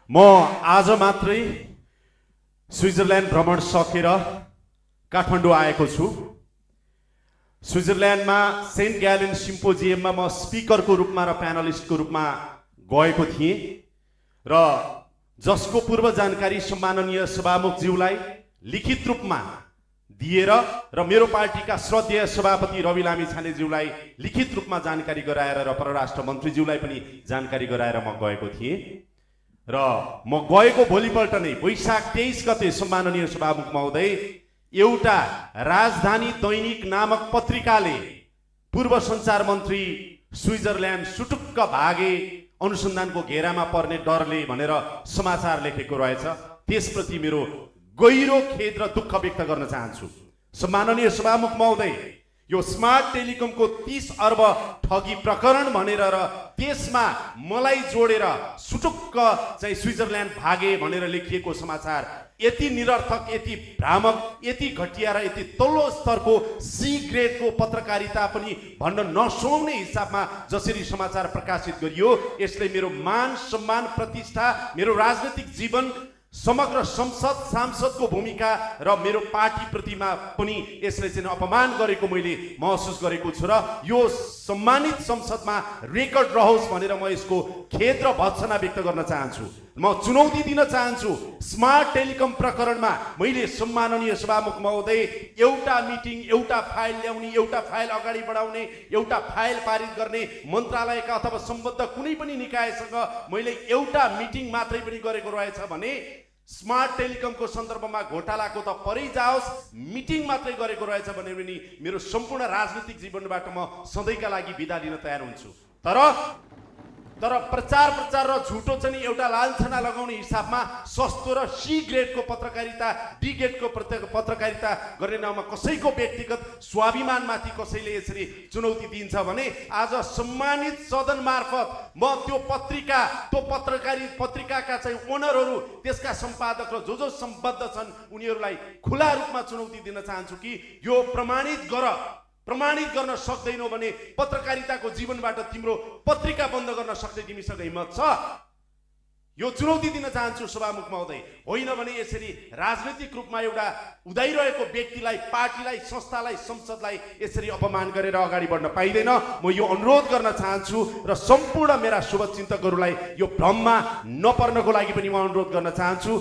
म आज मात्रै स्विजरल्यान्ड भ्रमण सकेर काठमाडौँ आएको छु। स्विजरल्यान्डमा सेन्ट ग्यालेन सिम्पोजियममा म स्पिकरको रूपमा र प्यानलिस्टको रूपमा गएको थिएँ र जसको पूर्व जानकारी सम्माननीय सभामुखज्यूलाई लिखित रूपमा दिएर र मेरो पार्टीका श्रद्धेय सभापति रवि लामिछानेज्यूलाई लिखित रूपमा जानकारी गराएर र परराष्ट्र मन्त्रीज्यूलाई पनि जानकारी गराएर म गएको थिएँ र म गएको भोलिपल्ट नै वैशाख 23 गते सम्माननीय सभामुख महोदय एउटा राजधानी दैनिक नामक पत्रिकाले पूर्व सञ्चार मन्त्री स्विजरल्यान्ड सुटुक्क भागे अनुसन्धानको घेरामा पर्ने डरले भनेर समाचार लेखेको रहेछ। त्यसप्रति मेरो गहिरो खेद र दुःख व्यक्त गर्न चाहन्छु। सम्माननीय सभामुख महोदय, यो स्मार्ट टेलिकमको 30 अर्ब ठगी प्रकरण भनेर र त्यसमा मलाई जोडेर सुटुक्क चाहिँ स्विजरल्यान्ड भागे भनेर लेखिएको समाचार यति निरर्थक, यति भ्रामक, यति घटिया र यति तल्लो स्तरको सी ग्रेडको पत्रकारिता पनि भन्न नसुहाउने हिसाबमा जसरी समाचार प्रकाशित गरियो, यसले मेरो मान सम्मान प्रतिष्ठा, मेरो राजनीतिक जीवन, समग्र संसद सांसदको भूमिका र मेरो पार्टी प्रतिमा पनि यसले चाहिँ अपमान गरेको मैले महसुस गरेको छु र यो सम्मानित संसदमा रेकर्ड रहोस् भनेर म यसको खेद र भर्त्सना व्यक्त गर्न चाहन्छु। म चुनौती दिन चाहन्छु। स्मार्ट टेलिकम प्रकरणमा मैले सम्माननीय सभामुख महोदय एउटा मिटिङ, एउटा फाइल ल्याउने, एउटा फाइल अगाडि बढाउने, एउटा फाइल पारित गर्ने, मन्त्रालयका अथवा सम्बद्ध कुनै पनि निकायसँग मैले एउटा मिटिङ मात्रै पनि गरेको रहेछ भने स्मार्ट टेलिकमको सन्दर्भमा घोटालाको त परै जाओस्, मिटिङ मात्रै गरेको रहेछ भने पनि मेरो सम्पूर्ण राजनीतिक जीवनबाट म सधैँका लागि बिदा लिन तयार हुन्छु। तर प्रचार र झुटो चाहिँ एउटा लाञ्छना लगाउने हिसाबमा सस्तो र सी ग्रेडको पत्रकारिता, डी ग्रेडको पत्रकारिता गर्ने नाममा कसैको व्यक्तिगत स्वाभिमानमाथि कसैले यसरी चुनौती दिन्छ भने आज सम्मानित सदन मार्फत म त्यो पत्रिकाका चाहिँ ओनरहरू, त्यसका सम्पादक र जो सम्बद्ध छन् उनीहरूलाई खुला रूपमा चुनौती दिन चाहन्छु कि यो प्रमाणित गर्न सक्दैनौ भने पत्रकारिताको जीवनबाट तिम्रो पत्रिका बन्द गर्न सक्दै तिमीसँग हिम्मत छ? यो चुनौती दिन चाहन्छु सभामुख महोदय। होइन भने यसरी राजनीतिक रूपमा एउटा उदाइरहेको व्यक्तिलाई, पार्टीलाई, संस्थालाई, संसदलाई यसरी अपमान गरेर अगाडि बढ्न पाइँदैन। म यो अनुरोध गर्न चाहन्छु र सम्पूर्ण मेरा शुभचिन्तकहरूलाई यो भ्रममा नपर्नको लागि पनि म अनुरोध गर्न चाहन्छु।